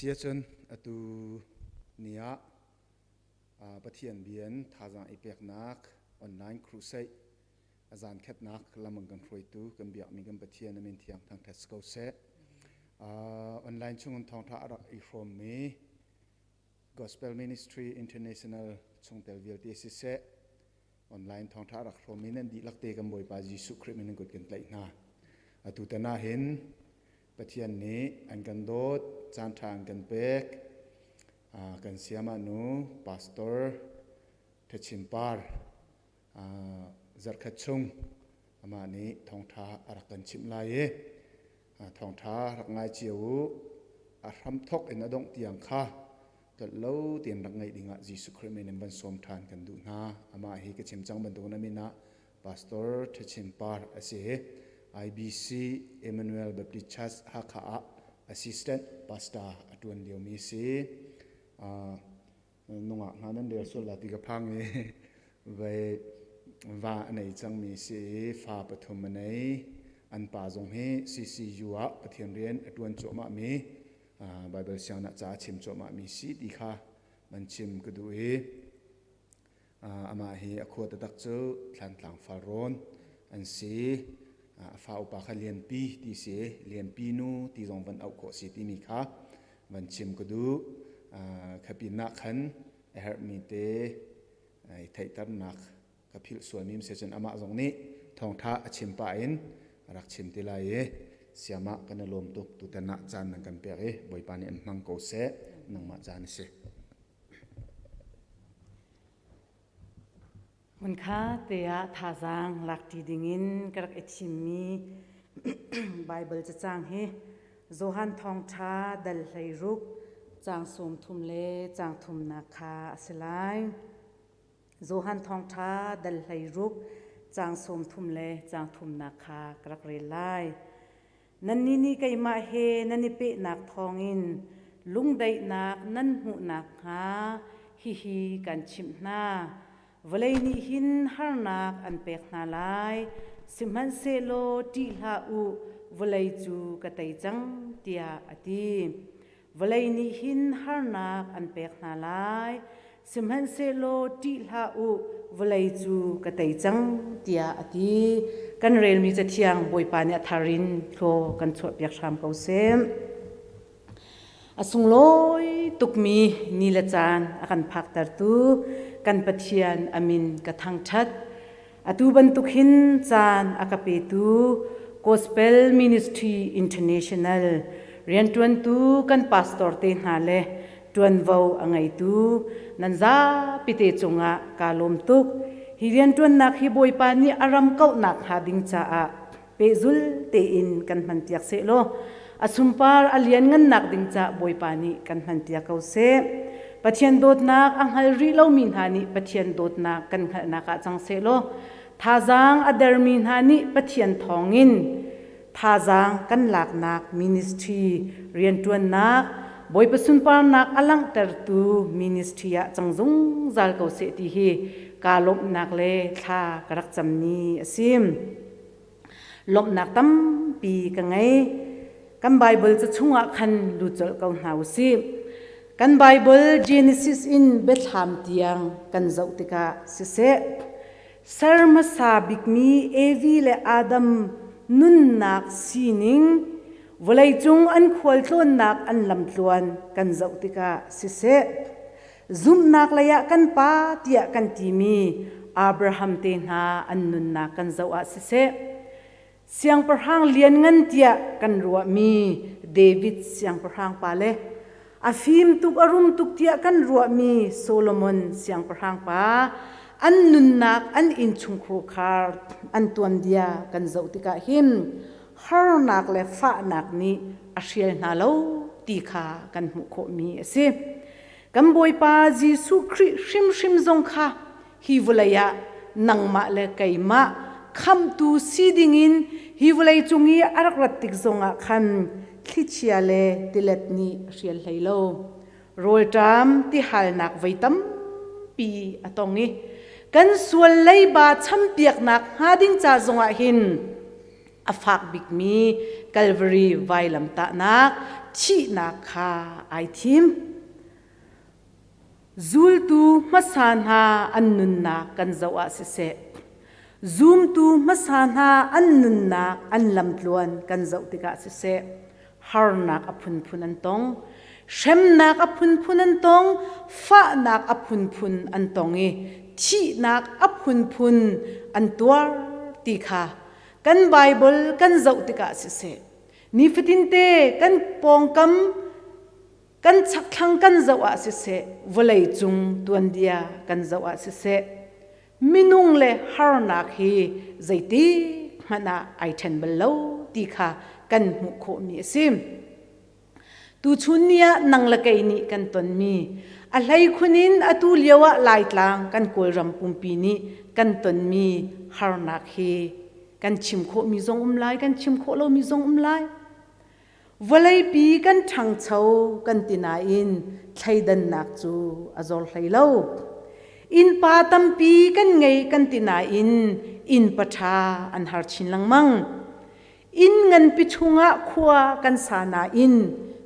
Asiahcun atu ni ah Pathian bian thazaang i peknak online crusade a zan khatnak lam an kan hruaitu kan biakmi kan Pathian a min thiang thangṭhat si ko seh. Online chungin thawngṭha a rak i hrawmmi Gospel Ministry International chungtel vialte siseh online thawngṭha a rak hrawmmi nan dihlak te kan Bawipa Jesuh Khrih min in kut kan tlaih hna. Atu tan ah hin Pathian nih an kan dawt, caanṭha an kan pek. Kan siamah nu Pastor Thachin Par zarhkhat chung amah nih thawngṭha a rak kan chimh lai i thawngṭha rak ngai cio u. A hramthawk in a dongh tiang kha tlolh lo tein rak ngaih dingah Jesuh Khrih min in van sawm ṭhan kan duh hna. Amah hi ka chim cang bantukin a min ah Pastor Thachin Par a si. IBC Emmanuel Baptist Church Hakha ah assistant pastor a ṭuan liomi si. Nungak hna nan rel sual la ti ka phang i vei va a nei cangmi si i fa pathum a nei. An pa zong hi CCU ah Pathian rian a ṭuan cuahmahmi Bible sianginn ca a chim cuahmahmi si ti kha van chim ka duh i Amah hi a khua taktak cu Thlantlang Farrawn an si. A fa upa kha Lianpi ti si. Lianpi nu ti zong van auh khawh si timi kha van chim ka duh. Kha pinah khan a herhmi te i theihternak ka philh sualmi si cun amah zong nih thawngṭha a chim pah in a rak chim te lai i siamah kan i lawm tuk tutan ah caan nan kan pek i Bawipa nih an hmang ko seh nangmah caan a si. Hmunkha te ah thazaang lakṭi dingin ka rak i thimmi Baibal cacang hi Johan Thawngṭha dal 16 caang 30 le caang thumnak kha a si lai. Johan Thawngṭha dal 16 caang 30 le caang thumnak kha ka rak rel lai. Nannih nih keimah he nan i pehnak thawngin lungdaihnak nan hmuh nakhnga hihi kan chimh hna. Vawlei nih hin harnak an pek hna lai, sihmanhsehlaw ṭih hlah u, vawlei cu ka tei cang, tiah a ti. Vawlei nih hin harnak an pek hna lai, sihmanhsehlaw ṭih hlah u, vawlei cu ka tei cang, tiah a ti. Kan relmi Cathiang Bawipa nih a thar in thlaw kan chuahpiak hram ko seh. A sunglawi tukmi ni le caan a kan phaktertu kan Pathian a min ka thangṭhat. Atu bantuk hin caan a ka petu Gospel Ministry International rianṭuantu kan pastor te hna le ṭuanvo a ngeitu nan zapite cungah kaa lawm tuk. Hi rianṭuannak hi Bawipa nih a ram kauhnak hnga ding caah pehzul tein kan hmanpiak sehlaw a sunpar a lianngannak ding caah Bawipa nih kan hmanpiak ko seh. Pathian dawtnak a hngal rih lomi hna nih Pathian dawtnak kan hngalhnak ah cang sehlaw thazaang a dermi hna nih Pathian thawngin thazaang kan laknak ministry rianṭuannak Bawipa sunparnak a langhtertu ministry ah cang zungzal ko seh ti hi kaa lawmhnak le thla ka rak cammi a si. Lawmhnak tampi ka ngei. Kan Baibal ca chungah khan lut colh ko hna u sih. Kan Baibal Genesis in Biathlam tiang kan zoh tikah siseh, ser hmasa bikmi Evi le Adam nunnak sining, vawleicung an khualtlawnnak an lamtluan kan zoh tikah siseh, Zumhnak lei ah kan pa tiah kan timi Abraham te hna an nunnak kan zoh ah siseh, siangpahrang lianngan tiah kan ruahmi David siangpahrang pa le a fim tuk a rum tuk tiah kan ruahmi Solomon siangpahrang pa an nunnak an innchungkhar an tuanbia kan zoh tikah hin harnak le fahnak nih a hrial hna lo ti kha kan hmuh khawhmi a si. Kan Bawipa Jesuh Khrih hrimhrim zong kha hi vawlei ah nangmah le keimah khamhtu si dingin hi vawlei cung i a rak rat tik zongah khan thlichia le tilet nih a hrial hlei lo. Rawlṭam tihalnak voi tampi a tong i kan sual leiba champiaknak hnga ding ca zongah hin a fak bikmi Calvary vailamtahnak thihnak kha ai thim. Zultu hmasa hna an nunnak kan zoh ah siseh, zumtu hmasa hna an nunnak an lamtluan kan zoh tikah siseh, harnak a phunphun an tong, hremnak a phunphun an tong, fahnak a phunphun an tong i thihnak a phunphun an tuar ti kha kan Baibal kan zoh tikah siseh, nifatinte kan pawngkam kan chakthlang kan zoh ah siseh, vawlei cung tuanbia kan zoh ah siseh, minung le harnak hi zeitik hmanh ah ai ṭhen bal lo ti kha kan hmuh khawhmi a si. Tuchun ni ah nang le kei nih kan tonmi a hleikhun in atu lio ah Laitlang kan Kawlram pumpi nih kan tonmi harnak hi kan chim khawhmi zong um lai, kan chim khawh lomi zong um lai. Vawleipi kan ṭhangcho kan ti nain thleidannak cu a zor hlei lo. Innpa tampi kan ngei kan ti nain innpa ṭha an har chin lengmang. Inn nganpi chungah khua kan sa nain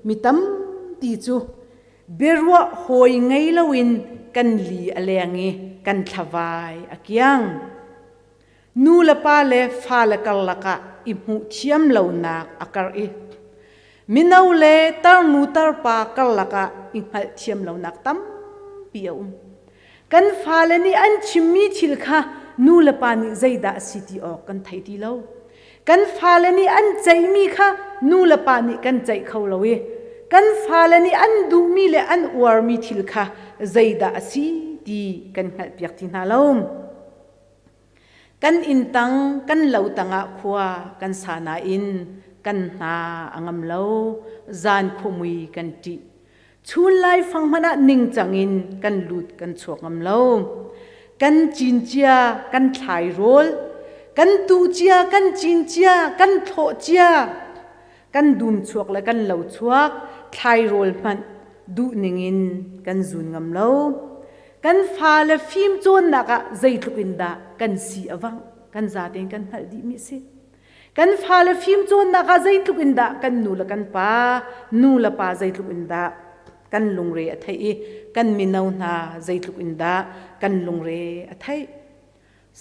mi tampi cu biaruah hawi ngei loin kan li a leng i kan thlavai a kiang. Nu le pa le fale karlak ah i hmuh thiam lonak a karh i mino le tarnu tarpa karlak ah i hngalh thiam lonak tampi a um. Kan fale nih an chimmi thil kha nu le pa nih zeidah a si ti awk kan thei ti lo. Kan fale nih an ceihmi kha nu le pa nih kan ceih kho lo i kan fale nih an duhmi le an uarmi thil kha zeidah a si ti kan hngalhpiak ti hna lo. Kan inn tang, kan lo tangah khua kan sa nain kan hna a ngam lo. Zan khuamui kan ṭih. Chun laifang hmanh ah ningcang in kan lut kan chuak ngam lo. Kan cin cia, kan thlai rawl, kan tuh cia, kan cin cia, kan thlawh cia, kan dum chuak le kan lo chuak, thlai rawl hmanh duh ningin kan zun ngam lo. Kan fale fim cawnnak ah zeitluk in dah kan si a vangh kan zatein kan hngalh dihmi a si. Kan fale fim cawnnak ah zeitluk in dah kan nu le kan pa, nu le pa zeitluk in dah kan lungre a theih i kan mino hna zeitluk in dah kan lungre a theih.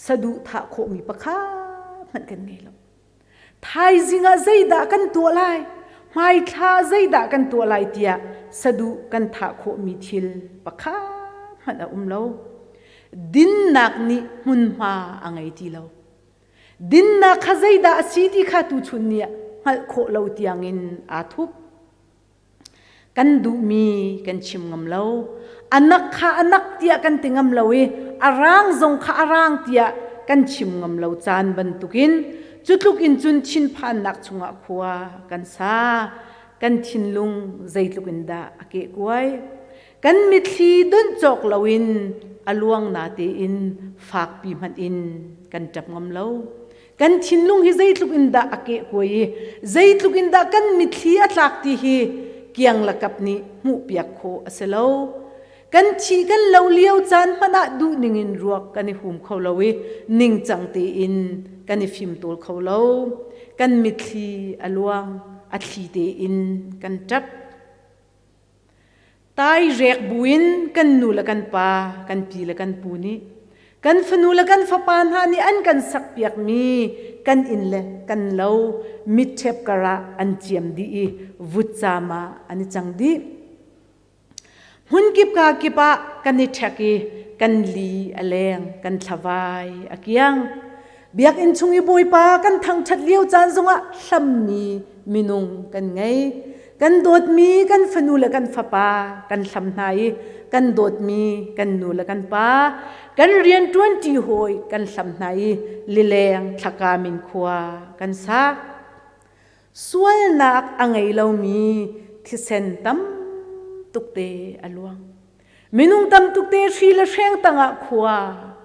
Saduhthah khawhmi pakhat hmanh kan ngei lo. Thaizing ah zeidah kan tuah lai? Hmaithla ah zeidah kan tuah lai tiah saduh kan thah khawhmi thil pakhat hmanh a um lo. Dinnak nih hmunhma a ngei ti lo. Dinnak kha zeidah a si ti kha tuchun ni ah hngalh khawh lo tiangin aa thup. Kan duhmi kan chim ngam lo. Anak kha anak tiah kan ti ngam lo i a rang zong kha a rang tiah kan chim ngam lo caan bantukin cutluk in cun thinphannak chungah khua kan sa. Kan thinlung zeitluk in dah a kehkuai. Kan mitthli donh cawk loin a luang na tein fakpi hmanh in kan ṭap ngam lo. Kan thinlung hi zeitluk in dah a kehkuai i zeitluk in dah kan mitthli a tlak ti hi kiang le kap nih hmuhpiak khawh a si lo. Kan thi kan lo lio caan hmanh ah duhning in ruak kan i hum kho lo i ningcang tein kan i fimtawl kho lo. Kan mitthli a luang, a thli tein kan ṭap. Tairek buin kan nu le kan pa, kan pi le kan pu nih kan fanu le kan fapa hna nih an kan sakpiakmi kan inn le kan lo mitṭhep karah an ciam dih i vutcam ah an i cang dih. Hmunkip ka kip ah kan i ṭhek i kan li a leng, kan thlavai a kiang. Biakinn chung i Bawipa kan thangṭhat lio caan zongah hlammi minung kan ngei. Kan dawtmi kan fanu le kan fapa kan hlam hna i kan dawtmi kan nu le kan pa, kan rianṭuanṭi hawi kan hlam hna i lileng thlaka min khua kan sa. Sualnak a ngei lomi thisen tam tuk te a luang. Minung tam tuk te hri le hreng tangah khua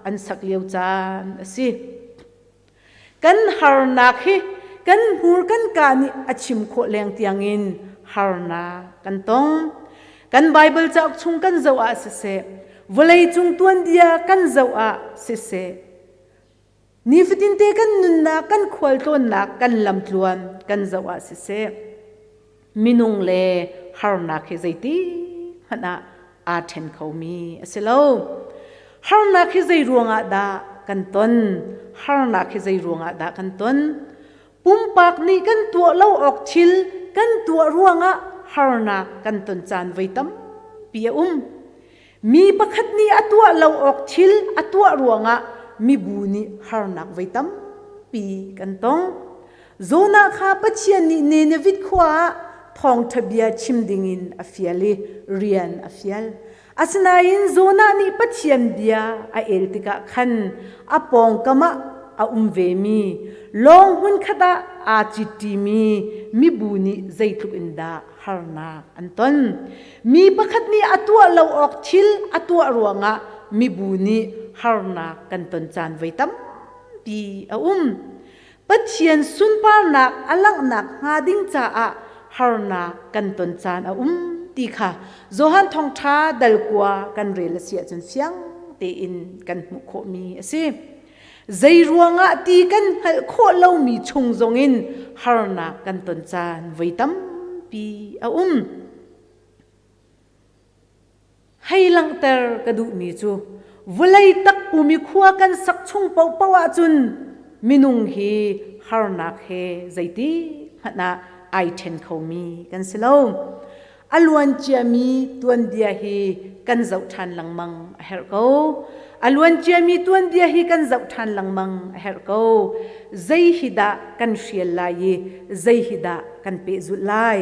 an sak lio caan a si. Kan harnak hi kan hmur kan ka nih a chim khawh leng tiangin harnak kan tong. Kan Baibal cauk chung kan zoh ah siseh, vawleicung tuanbia kan zoh ah siseh, nifatinte kan nunnak, kan khualtlawnnak, kan lamtluan kan zoh ah siseh, Minung le harnak hi zeiti hmanh ah aa ṭhen khomi a si lo. Harnak hi zei ruangah dah kan ton? Harnak hi zei ruangah dah kan ton? Pumpak nih kan tuah lo awk thil kan tuah ruangah harnak kan ton caan voi tampi a um. Mi pakhat nih a tuah lo awk thil a tuah ruangah mibu nih harnak voi tampi kan tong. Jonah kha Pathian nih Nineveh khua ah thawngṭha bia chim dingin a fial i rian a fial. Asinain Jonah nih Pathian bia a el tikah khan a pawngkam ah a um vemi lawng hmunkhat ah aa citṭimi mibu nih zeitluk in dah harnak an ton. Mi pakhat nih a tuah lo awk thil a tuah ruangah mibu nih harnak kan ton caan voi tampi a um. Pathian sunparnak a langhnak hnga ding caah harnak kan ton caan a um ti kha Johan Thawngṭha dal kua kan rel a si ahcun fiang tein kan hmuh khawhmi a si. Zei ruangah ti kan hngalh khawh lomi chung zongin harnak kan ton caan voi tampi a um. Hei langhter ka duhmi cu vawlei takpum i khua kan sak chung paohpaoh ahcun minung hi harnak he zeiti hmanh ah ai ṭhen khomi kan si lo. A luan ciami tuanbia hi kan zoh ṭhan lengmang a herh ko. A luan ciami tuanbia hi kan zoh ṭhan lengmang a herh ko. Zei hi dah kan hrial lai i zei hi dah kan pehzulh lai?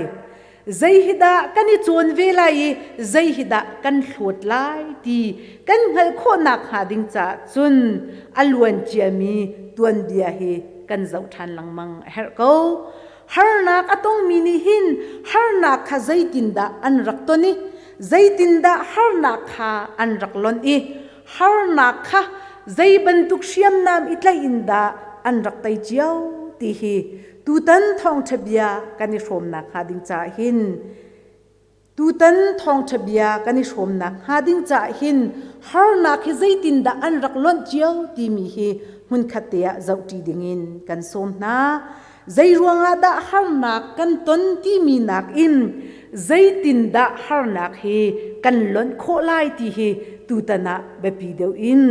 Zei hi dah kan i cawn ve lai i zei hi dah kan hlawt lai ti kan hngalh khawhnak hnga ding caah cun a luan ciami tuanbia hi kan zoh ṭhan lengmang a herh ko. Harnak a tongmi nih hin harnak kha zeitindah an rak ton i zeitindah harnak kha an rak lonh i harnak kha zei bantuk hriamnam i tlaih in dah an rak tei cio ti hi Tutan thawngṭha bia kan i hrawmnak hnga ding caah hin tutan thawngṭha bia kan i hrawmnak hnga ding caah hin harnak hi zeitindah an rak lonh cio timi hi hmunkhat te ah zohṭi dingin kan sawm hna. Zei ruangah dah harnak kan ton timi nakin zeitindah harnak hi kan lonh khawh lai ti hi tutan ah biapi deuh in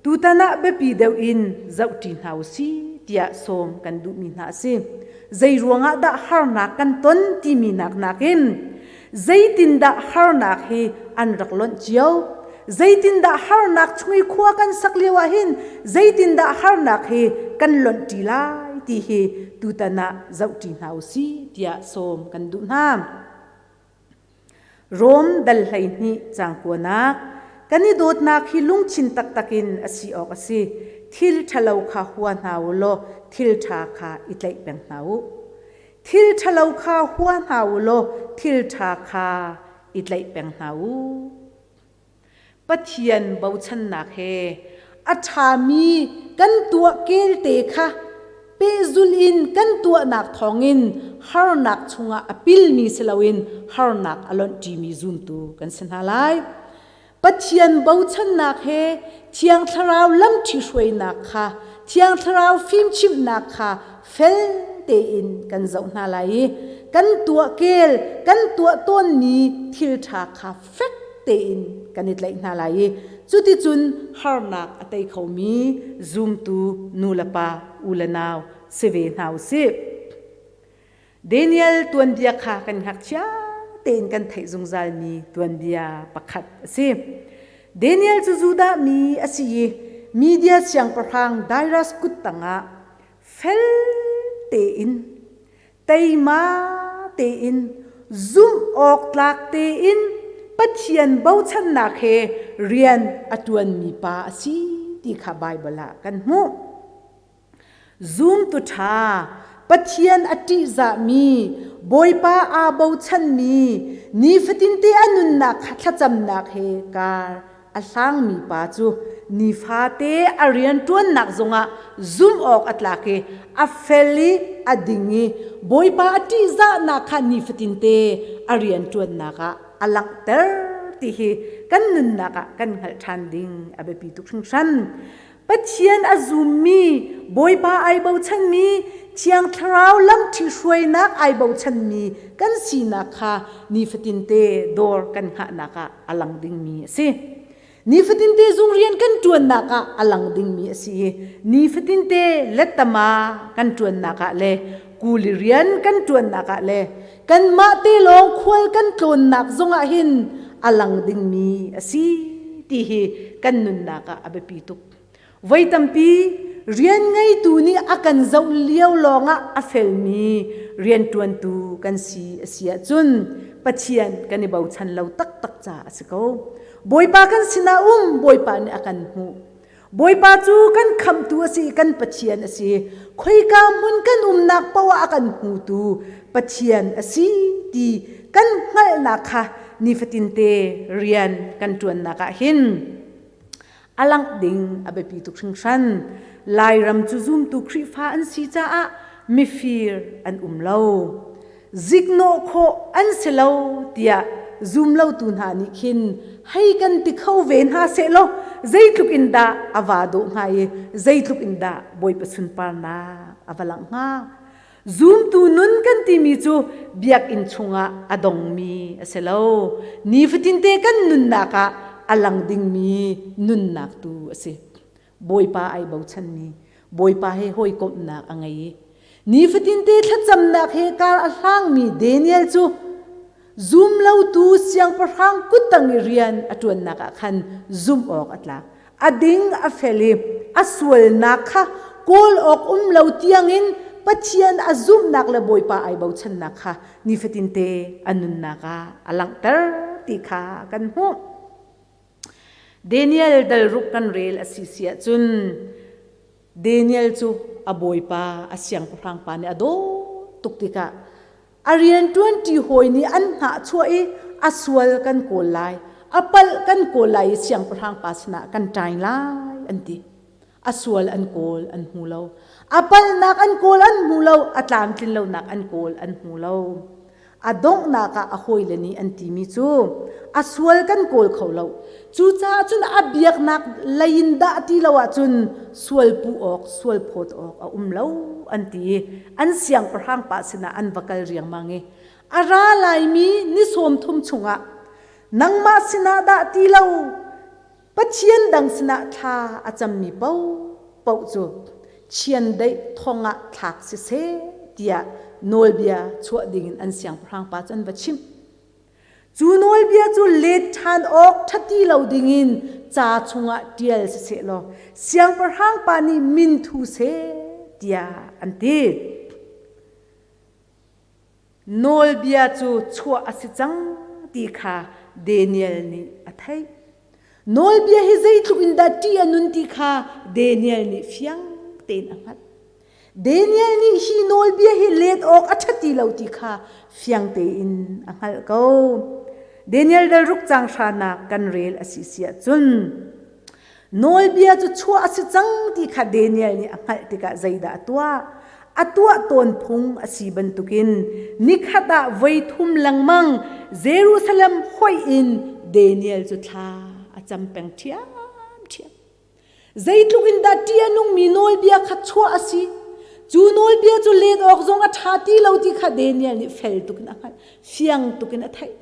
Tutan ah biapi deuh in zohṭi hna u si tiah sawm kan duhmi hna a si. Zei ruangah dah harnak kan ton timi nak nakin zeitindah harnak hi an rak lonh cio? Zeitindah harnak chung i khua kan sak lio ah hin zeitindah harnak hi kan lonh ṭi lai ti hi tutan ah zohṭi hna u si tiah sawm kan duh hna. Rom dal 12 caang kuanak kan i dawtnak hi lungthin taktak in a si awk a si. Thil ṭhalo kha hua hna u law thil ṭha kha i tlaih peng hna u. Thil ṭhalo kha hua hna u law thil ṭha kha i tlaih peng hna u. Pathian bochannak he a ṭhami kan tuah kelte kha pehzulh in kan tuahnak thawngin harnak chungah a pilmi si loin harnak a lonhṭimi zumtu kan si hna lai. Pathian bochannak he Thiang Thlarau lamṭhihruainak kha Thiang Thlarau fimchimhnak kha fel tein kan zoh hna lai i kan tuah kel kan tuah tawnmi thil ṭha kha fek tein kan i tlaih hna lai i cuticun harnak a tei khomi zumtu nu le pa u le nau si ve hna u sih. Daniel tuanbia kha kan ngakchia tein kan theih zungzalmi tuanbia pakhat a si. Daniel cu Judah mi a si i Media siangpahrang Darius kut tangah fel tein teima tein zumh awk tlak tein Pathian bochannak he rian a ṭuanmi pa a si ti kha Baibal ah kan hmuh. Zumtu ṭha, Pathian a ṭihzahmi, Bawipa aa bochanmi, nifatinte a nunnak kha thlacamnak he kar a hlangmi pa cu nifate a rianṭuannak zongah zumh awk a tlak i a fel i a ding i Bawipa a ṭihzahnak kha nifatinte a rianṭuannak ah a langhter ti hi kan nunnak ah kan hngalh ṭhan ding a biapi tuk hringhran. Pathian a zummi, Bawipa ai bochanmi, Thiang Thlarau lamṭhi hruainak ai bochanmi kan sinak kha nifatinte dawr kan hngahnak ah a lang dingmi a si. Nifatinte zung rian kan ṭuannak ah a lang dingmi a si i nifatinte lettama kan ṭuannak ah le kuli rian kan ṭuannak ah le kanmah te lawng khual kan tlawnnak zongah hin a lang dingmi a si ti hi kan nunnak ah a biapi tuk. Voi tampi rian ngeitu nih a kan zoh lio lawngah a felmi rianṭuantu kan si a si ahcun Pathian kan i bochan lo taktak caah a si ko. Bawipa kan sinah um, Bawipa nih a kan hmuh. Bawipa cu kan khamhtu a si, kan Pathian a si. Khoika hmun kan umnak paoh ah a kan hmutu Pathian a si ti kan hngalhnak kha nifatinte rian kan ṭuannak ah hin a langh ding a biapi tuk hringhran. Lairam cu zumtu Khrihfa an si caah mifir an um lo. Ziknawh khawh an si lo tiah zumlotu hna nih khin hei kan ti kho ve hna sehlaw zeitluk in dah a vaa dawh hnga i zeitluk in dah Bawipa sunparnak a va langh hnga. Zumtu nun kan timi cu biakinn chungah a dongmi a si lo. Nifatinte kan nunnak ah a lang dingmi nunnak tu a si. Bawipa ai bochanmi, Bawipa he hawikomhnak a ngei i nifatinte thlacamnak he kar a hlangmi Daniel cu zumlotu siangpahrang kuttang i rian a ṭuannak ah khan zumh awk a tlak. A ding a fel i a sualnak kha kawl awk um lo tiangin Pathian a zumhnak le Bawipa ai bochannak kha nifatinte a nunnak ah a langhter ti kha kan hmuh. Daniel dal ruk kan rel a si si ahcun Daniel cu a bawipa a siangpahrang pa nih a dawt tuk tikah a rianṭuanṭi hawi nih an hnahchuah i a sual kan kawl lai a palh kan kawl lai i siangpahrang pa sinah kan ṭai lai an ti. A sual an kawl an hmu lo. A palhnak an kawl an hmu lo. A tlamtlin lonak an kawl an hmu lo. A donghnak ah a hawile nih an timi cu a sual kan kawl kho lo. Cucaah cun a biaknak lei in dah ti lo ahcun sual puh awk, sual phawt awk a um lo an ti i an siangpahrang pa sinah an va kal riangmang i a ra laimi ni 30 chungah nangmah sinah dah ti lo Pathian dang sinah thla a cammi paohpaoh cu chiandeih thong ah thlak siseh tiah nawlbia chuah dingin an siangpahrang pa cu an va chimh. Cu nawlbia cu let ṭhan awk ṭhati lo dingin ca chungah ṭial siseh law siangpahrang pa nih min thu seh tiah an ti. Nawlbia cu chuah a si cang ti kha Daniel nih a theih. Nawlbia hi zeitluk in dah ṭih a nun ti kha Daniel nih fiang tein a hngalh. Daniel nih hi nawlbia hi let awk a ṭha ti lo ti kha fiang tein a hngalh ko. Daniel dal ruk caang hranak kan rel a si si ahcun Nawlbia cu chuah a si cang ti kha Daniel nih a hngalh tikah zeidah a tuah? A tuah tawn phung a si bantukin nikhat ah voi thum lengmang Jerusalem hoih in Daniel cu thla a cam peng ṭhiamṭhiam. Zeitluk in dah ṭih a nungmi nawlbia kha chuah a si? Cu nawlbia cu let awk zong a ṭha ti lo ti kha Daniel nih fel tuk in a hngalh, fiang tuk in a theih.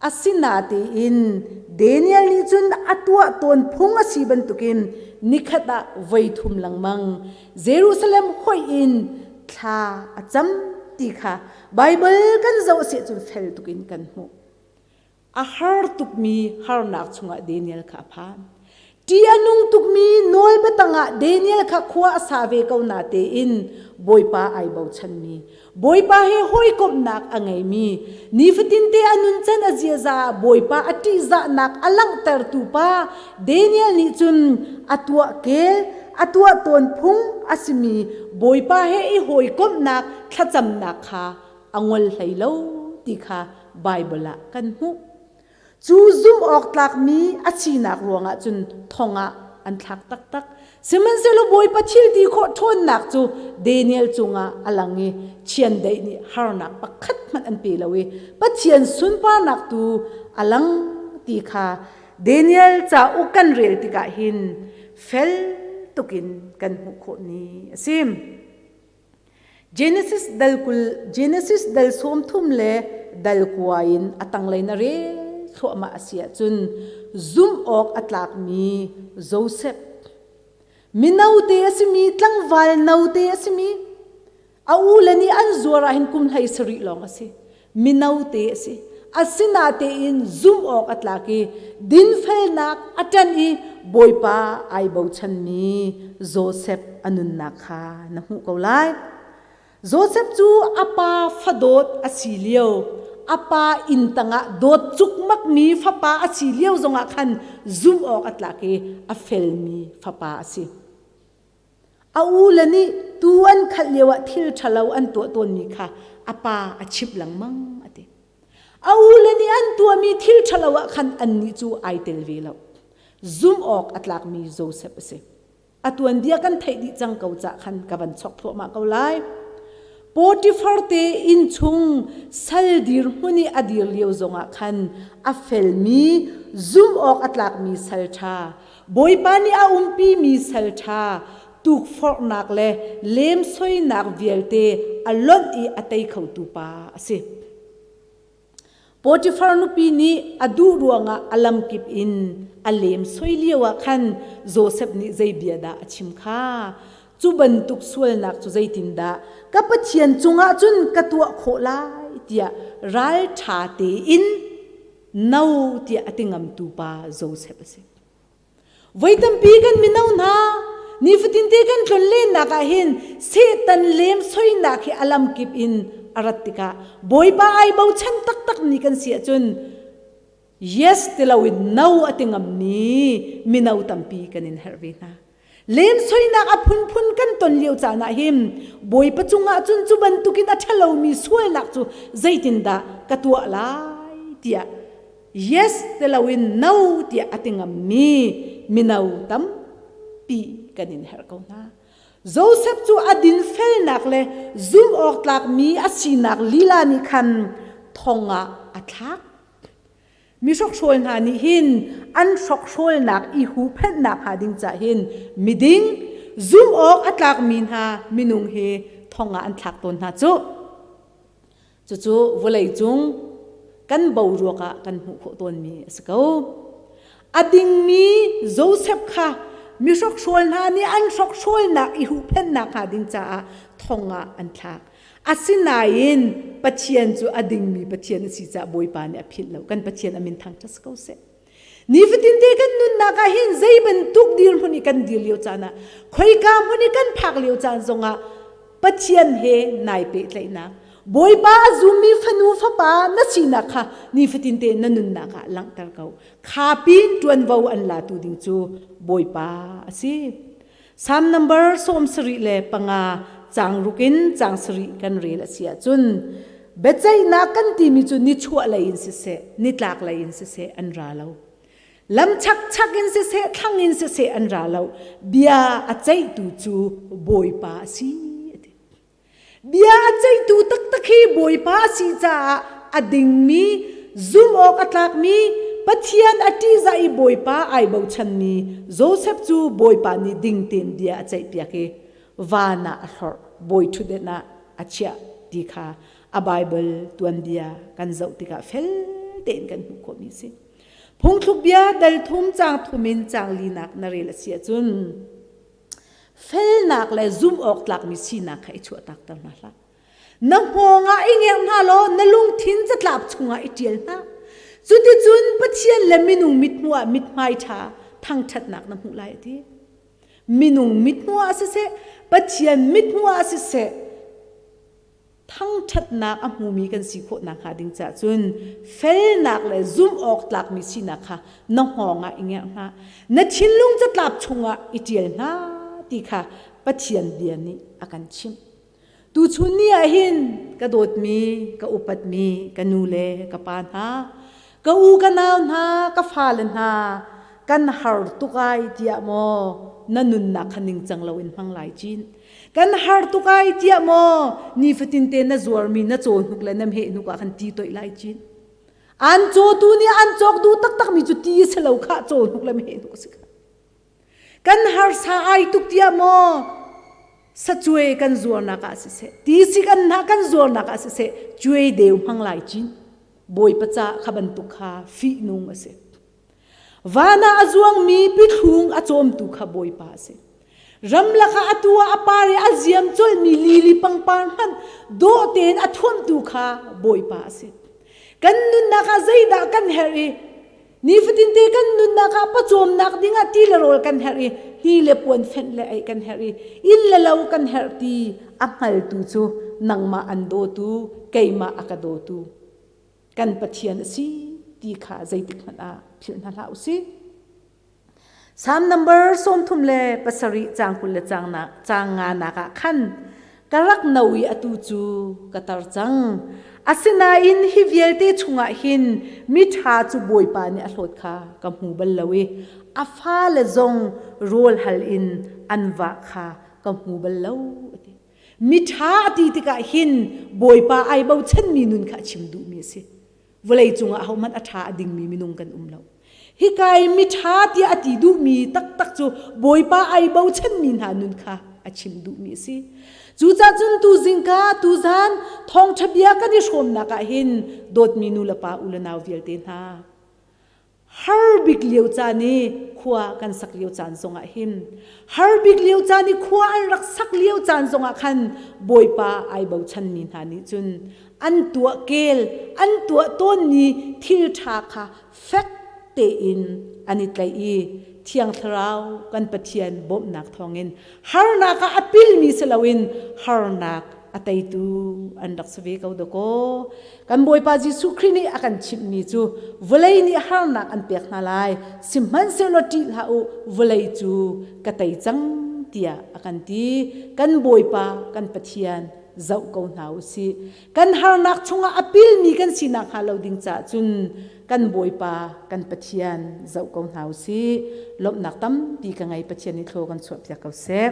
Asinain Daniel nih cun a tuah tawn phung a si bantukin nikhat ah voi thum lengmang Jerusalem hoih in thla a cam ti kha Baibal kan zoh si cun fel tukin kan hmuh. A har tukmi harnak chungah Daniel kha a phan. Ṭih a nung tukmi nawl biatang ah Daniel kha khua a sa ve ko natein Bawipa ai bochanmi, Bawipa he hawikomhnak a ngeimi, nifatinte a nuncan a ziaza ah Bawipa a ṭihzahnak a langhtertu pa Daniel nih cun a tuah kel, a tuah tawn phung a simi Bawipa he i hawikomhnak thlacamnak kha a ngol hlei lo ti kha Baibal ah kan hmuh. Cu zumh awk tlakmi a sinak ruangah cun thong ah an thlak taktak. Sihmanhsehlaw Bawipa thil ti khawh ṭhawnnak cu Daniel cungah a lang i chiandeih nih harnak pakhat hmanh an pe lo i Pathian sunparnak tu a lang ti kha Daniel cauk kan rel tikah hin fel tukin kan hmuh khawh ni a si. Genesis dal 20 Genesis dal 30 le dal kua in a tanglei na rel thluahmah a si ahcun zumh awk a tlakmi Joseph mino te a simi tlangval no te a simi A u le nih an zuar ah hin kum 17 lawng a si. Mino te a si. Asinatein zumh awk a tlak i dinfelnak a ṭanh i Bawipa ai bochanmi Josef a nunnak kha na hmuh ko lai. Josef cu a pa fadawt a si lio, a pa inn tangah dawt cukmakmi fapa a si lio zongah khan zumh awk a tlak i a felmi fapa a si. A ule nih tuu an khalh lioah thil ṭhalo an tuah tawnmi kha a pa a chimh lengmang a ti. A ule nih an tuahmi thil ṭhalo ah khan annih cu ai tel ve lo. Zumh awk a tlakmi Josef a si. A tuanbia kan theih dih cang ko cah khan ka van chok thluahmah ko lai. Potifar te inn chung sal dirhmun i a dir lio zongah khan a felmi, zumh awk a tlakmi sal ṭha, Bawipa nih a umpimi sal ṭha tukforhnak le lemsoinak vialte a lonh i a tei khotu pa a si. Potifar nupi nih a duh ruangah a lamkip in a lemsoi lioah khan Josef nih zei bia dah a chim kha? Cu bantuk sualnak cu zeitindah ka Pathian cungah cun ka tuah khawh lai tiah ralṭha tein no tiah a ti ngamtu pa Joseph a si. Voi tampi kan mino hna nifatinte kan tlonlennak ah hin Satan lem soinak hi a lamkip in a rat tikah Bawipa ai bochan taktak mi kan si ahcun yes ti loin no a ti ngammi mino tampi kan in herh ve hna. Lemsoinak a phunphun kan ton lio caan ah hin Bawipa cungah cun cu bantukin a ṭhalomi sualnak cu zeitindah ka tuah lai tiah yes ti loin no tiah a ti ngammi mino tampi kan in herh ko hna. Joseph cu a dinfelnak le zumh awk tlakmi a sinak lila nih khan thong ah a thlak. Mi hrokhrawl hna nih hin an hrokhrawlnak i huhphenhnak hnga ding cah hin miding zumh awk a tlakmi hna minung hi thong ah an thlak tawn hna cu. Cucu vawlei cung kan boruak ah kan hmuh khawh tawnmi a si ko. A dingmi Joseph kha mi hrokhrawl hna nih an hrokhrawlnak i huhphenhnak hnga ding caah thong ah an thlak. Asinain Pathian cu a dingmi Pathian a si caah Bawipa nih a philh lo. Kan Pathian a min thangṭhat si ko seh. Nifatin te kan nunnak ah hin zei bantuk dirhmun i kan dir lio caan ah khoika hmun i kan phak lio caan zongah Pathian he nai pehtlaihnak Bawipa a zummi fanu fapa na sinak kha nifatin te na nunnak ah langhter ko. Kha pin ṭuanvo an latu ding cu Bawipa a si. Psalm number 75 caang ruk in caang sarih kan rel a si ahcun biaceihnak kan timi cu nichuah lei in siseh nitlak lei in siseh an ra lo lam chakchak in siseh thlang in siseh an ra lo bia a ceihtu cu Bawipa a si Bia a ceihtu taktak hi Bawipa a si caah a dingmi, zumh awk a tlakmi, Pathian a ṭihzah i Bawipa ai bochanmi Josef cu Bawipa nih ding tein bia a ceihpiak i van ah a hlorh, bawi ṭhutdenh ah a chiah ti kha a Baibal tuanbia kan zoh tikah fel tein kan hmuh khawhmi a si. Phungthluk bia dal thum caang thum in caang linak na rel a si ahcun Felnak le zumh awk tlakmi sinak kha i chuahtakter hna hlah. Na hngawng ah i ngerh hna law na lungthin catlap chungah i ṭial hna. Cuticun Pathian le minung mithmuh ah mithmai ṭha thangṭhatnak na hmuh lai a ti. Minung mithmuh ah siseh, Pathian mithmuh ah siseh, thangṭhatnak a hmumi kan si khawh nakhnga ding caah cun felnak le zumh awk tlakmi sinak kha na hngawng ah i ngerh hna na thinlung catlap chungah i ṭial hna ti kha Pathian bia nih a kan chimh. Tuchun ni ah hin ka dawtmi, ka upatmi ka nu le ka pa hna, ka u ka nau hna, ka fale hna, kan har tuk ai tiah maw na nunnak kha ningcang loin hmang lai cin. Kan har tuk ai tiah maw nifatin te na zuarmi na caw hnuk le na meh hnuk ah khan ti toih lai cin. An cawtu nih an cawk duh taktakmi cu ti si lo khah caw hnuk le meh hnuk a si kha. Kan harsa ai tuk tiah maw sacuai kan zuarnak ah siseh, tisi kan hna kan zuarnak ah siseh, cuai deu hmang lai cin. Bawipa ca kha bantuk kha fihnung a si. Van ah a zuangmi pithlung a cawmtu kha Bawipa a si. Ramlak ah atu ah a par i a ziam colhmi lili pangpar hmanh dawh tein a thuamtu kha Bawipa a si. Kan nunnak ah zeidah kan herh i nifatinte kan nunnak ah pawcawmnak dingah ti le rawl kan herh i hni le puan fenh le ei kan herh i inn le lo kan herh ti a hngaltu cu nangmah an dawtu keimah a ka dawtu kan Pathian a si ti kha zeitik hmanh ah philh hna hlah u sih. Psalm number 37 caang 20 le caang na caang nga nak ah khan ka rak no i atu cu ka tar cang. Asinain hi vialte chungah hin miṭha cu Bawipa nih a hlawt kha ka hmu bal lo i a fale zong rawl hal in an vah kha ka hmu bal lo a ti. Miṭha a ti tikah hin Bawipa ai bochanmi nun kha a chim duhmi a si. Vawlei cungah ahohmanh a ṭha a dingmi minung kan um lo. Hika i miṭha tiah a ti duhmi taktak cu Bawipa ai bochanmi hna nun kha a chim duhmi a si. Cucaah cun tu zingka, tuzan thawngṭha bia kan i hrawmnak ah hin dawtmi nu le pa u le nau vialte hna, har bik lio caan i khua kan sak lio caan zongah hin har bik lio caan i khua an rak sak lio caan zongah khan Bawipa ai bochanmi hna nih cun an tuah kel an tuah tawnmi thil ṭha kha fek tein an i tlaih i Thiang Thlarau kan Pathian bawmhnak thawngin harnak ah a pilmi si loin harnak a teitu an rak si ve ko dakaw. Kan Bawipa Jesuh Khrih nih a kan chimhmi cu vawlei nih harnak an pek hna lai, sihmanhsehlaw ṭih hlah u, vawlei cu ka tei cang tiah a kan ti. Kan Bawipa kan Pathian zoh ko hna u sih. Kan harnak chungah a pilmi kan sinak hnga lo ding caah cun kan Bawipa kan Pathian zoh ko hna u sih. Lawmhnak tampi ka ngei Pathian nih thlaw kan chuahpiak ko seh.